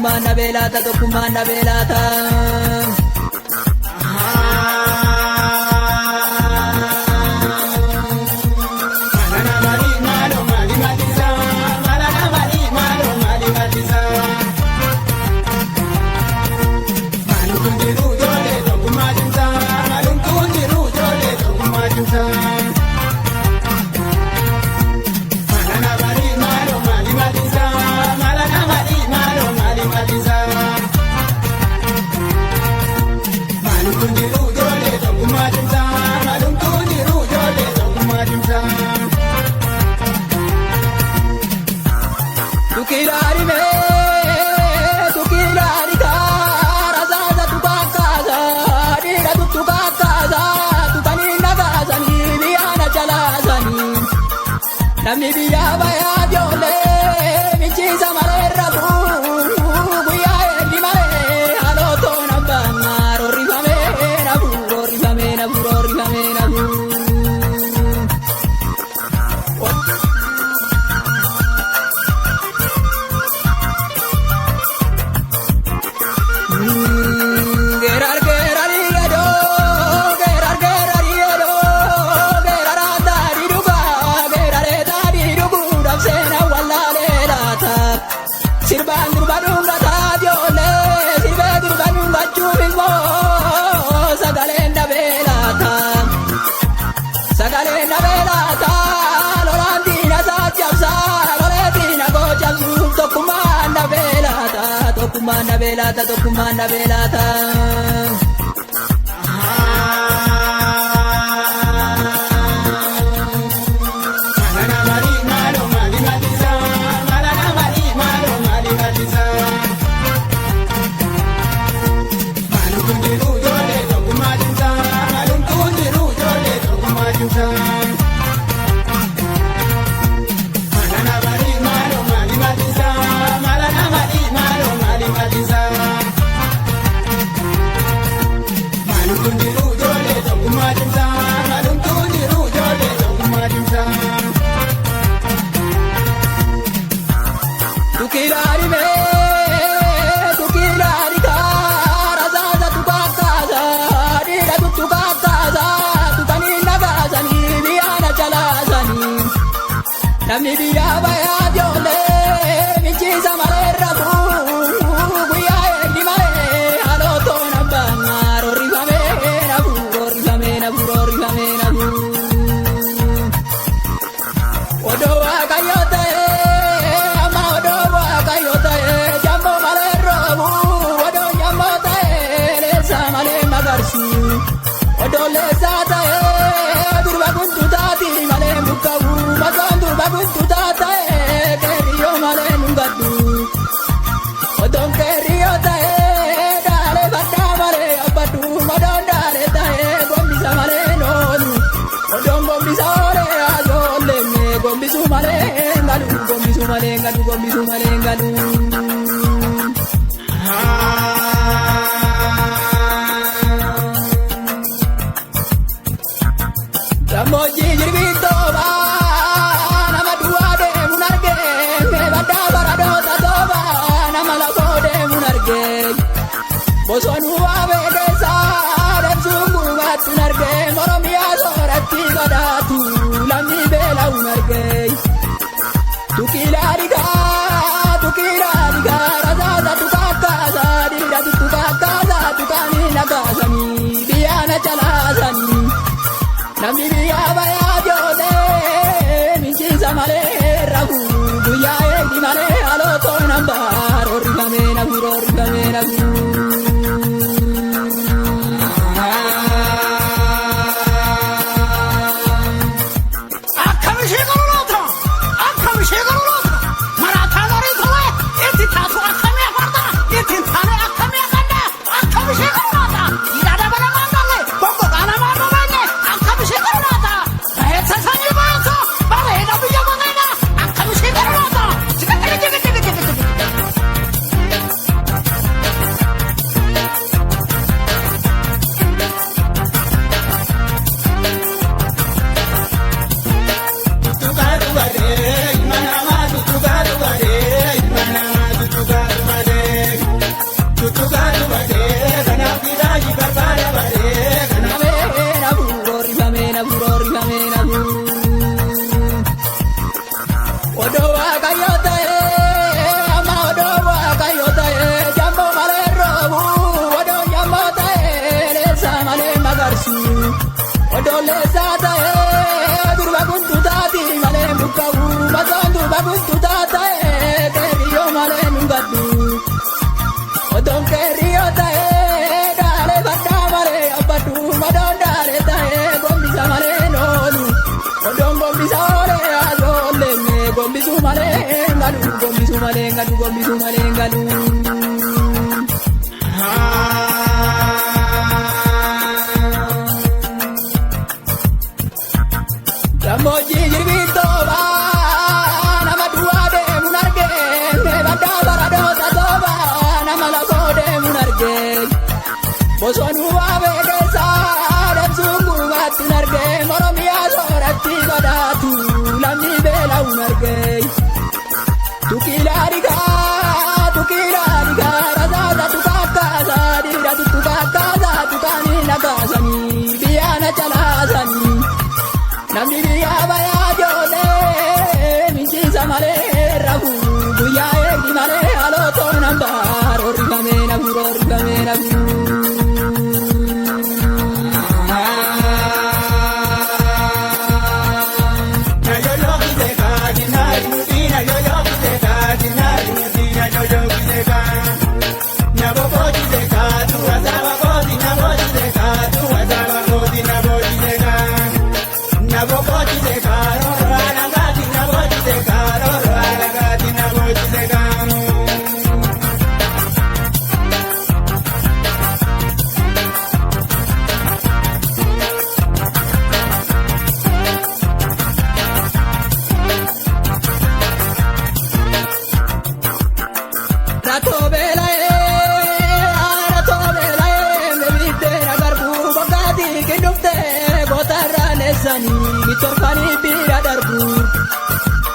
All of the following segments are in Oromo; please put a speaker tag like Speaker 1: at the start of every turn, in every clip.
Speaker 1: Tokkummaan dhabee laata, tokkummaan dhabee laata. Tukilaalimee tukilaalikaa rasaasa tukaakaasaa dhiira tuttukaakaasaa tukanii nagaasanii biyyaana jalaasanii namni biyyaa bayaa ijoollee michiisa malee rafuu guyyaa eegni malee halootoo nabbaanaa roorrifamee nafuu roorrifamee nafuu roorrifamee nafuu. Geerar geerari edoo geerar geerari edoo geeraraan daadhii dhugaa geeraree daadhii dhuguudhaaf seenaa wallaalee laata. Sirbaan durba dhungataa ijoollee sirbee durba dhungachuuf immoo sagaleen dhabee laata. Sagaleen dhabee laata lolaan diina isaa cabsaa lolee diina koo cabsuuf tokkummaan dhabee laata tokkummaan dhabee laata tokkummaan dhabee laata. Tukilaalimee tukilaalikaa rasaasa tukaakaasaa dhiira tuttukaakaasaa tukanii nagaasanii biyyaana jalaasanii namni biyyaa bayaa ijoollee michiisa malee rafuu guyyaa eegni malee halootoo nabbaanaa roorrifamee nafuu roorrifamee nafuu roorrifamee nafuu. Odoo waaqayyo ta'ee amma odoo waaqayyo ta'ee jammoo malee roobu odoo jammoo ta'ee leessa malee magarsu odoo leessaa ta'ee durba guntuutaati malee mukka'u maqaan durba guntuutaa ta'ee keeriyyoo malee nungadhu odoon keeriyyoo ta'ee dhaalee baddaa malee abbadhu odoon dhaalee ta'ee gombisa malee noolu odoon gombisa oolee ajoollee gombisu malee ngalu gombisu malee ngalu gombisu malee ngalu. Gammoojjii jirbiin toobaa nama duwwaa deemuun argee baddaa baradoota toobaa nama lafoo deemuun argee bosonuu waabee keessaa deemsuun gubaattuun argee moromiyaa sooratti badhaatu lammii beela'uun argee. Tukilaalikaa tukilaalikaa rasaasa tukaakaasaa dhiira tuttukaakaasaa tukaanii nagaasanii biyyaana jalaasanii. Namni biyyaa bayaa ijoollee michiisa malee rafuu guyyaa eegni malee halootoo nambaa roorrifamee nafuu roorrifamee nafuu.
Speaker 2: Akkam ishee godhu laata? Akkam ishee godhu laata? Maraataa garii tolee itti taatu akkamii afarta? Itti hin taane akkamii akkanna? Akkam ishee godhu laata? Hidhaa dabalamaan galle goggogaa namaan dhumeenye akkam ishee godhu laata?
Speaker 1: Odoleessaa ta'ee durba guntuutaati malee mukka'u masoon durba guntuutaa ta'ee keeriyyoo malee nu gaddu. Odoon keeriyyoo ta'ee dhaalee baddaa malee abbaddu madoon dhaalee ta'ee gombisa malee noolu. Odoon gombisa oolee ajoollee gombisuu malee galu gombisuu malee galu gombisuu malee galu. Gammoojjii jirbiin toobaa nama duwwaa deemuun argee baddaa baradoota toobaa nama lafoo deemuun argee bosonuu waabee keessaa deemsuun gubaatti hin argee Oromiyaa sooratti badhaatu lammii beela'uun argee. Tukiilaa dhigaa tukiilaa dhigaa rasaasa tukaakaasaa dhiira tuttukaakaasaa tukaanii nakaasanii biyyaana calaasanii. Namni biyyaa bayaa ijoollee michiisa malee rafu guyyaa eegi malee halootoo nambaa roorrifamee nafu roorrifamee nafu. Rattoo beela'ee rattoo beela'ee mebiddeen agarbuu bokkaatii qinduftee gootarraa neessanii torfanii bira darbu.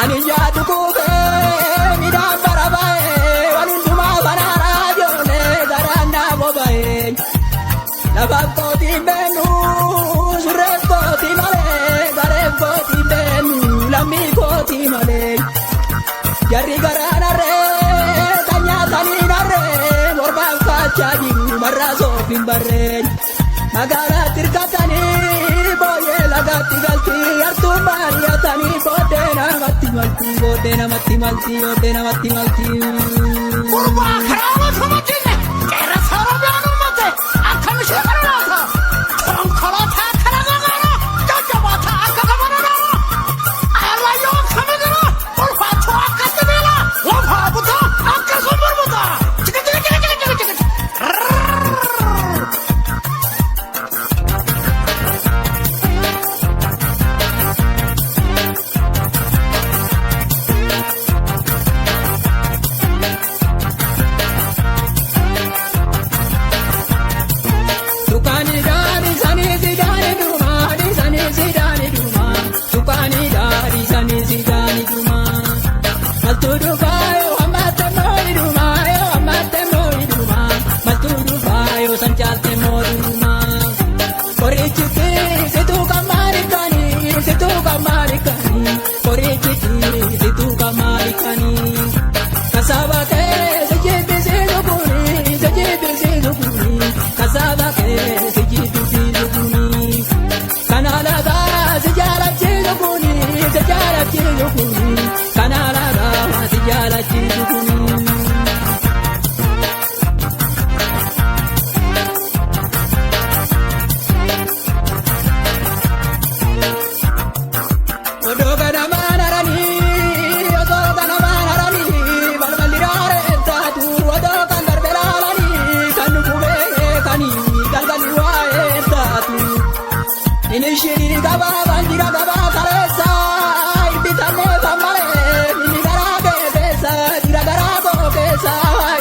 Speaker 1: Ani yaadu kuufee midhaan bara ba'ee waan hundumaa banaaraa ijoollee garaan naa boba'ee. Lafaaf kootiin beennu surreef kootii malee gareef kootiin beennu lammii kootii malee. Jarri garaan harree kan nyaatanii harree mormaaf kaachaa jiru marraa soof hin barreen. Magaalaatti hirkatanii booyyee lagaatti galti hartuun baadiyyaatanii booddee namatti malti booddee namatti malti booddee namatti malti.
Speaker 2: Gurbaa karaa kabajinne qeerransa Oromiyaan uummate akkam ishee qarqaraata. Konkolaataa kana gagaara jajjabaataa akka qabana dhaara. Alayyoo akkami jira ulfaachuu akka sibiila lafaa butaa akka sumburbuta. Jika jika jika jika jika jika.
Speaker 1: Tukaanii daadhii sanii si daanii dhumaa sanii si daanii dhumaa tukaanii daadhii sanii si daanii dhumaa. Maltuu dhufaa yoo ammaatti moo'i dhumaa yoo ammaatti moo'i dhumaa maltuu dhufaa yoo san caalte moo'i dhumaa. Qorichitti situu kan maali situu kan maali qorichitti situu kan maali Kasaaba kee si jibbisiisu kuni si jibbisiisu kuni kasaaba kee si jibbisiisu kuni kana alagaa si jaalachiisu kuni si jaalachiisu kuni kana alagaa si jaalachiisu kuni. Odoo ganamaan haranii osoo ganamaan haranii balballi raareen taatu odoo kan darbe laalanii kan nu beekanii galgalli waa'ee taatu. Inni shirii gabaa jira gabaa kaleessa ibitamee fammalee inni garaa kee keessa jira garaa koo keessa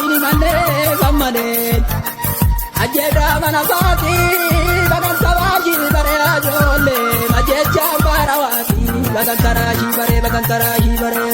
Speaker 1: inni mannee fammalee. Ajjeedaa mana faatii bagan sabaajii baree ajoollee ajjeechaa bara waatii bagan karaashii baree bagan karaashii baree.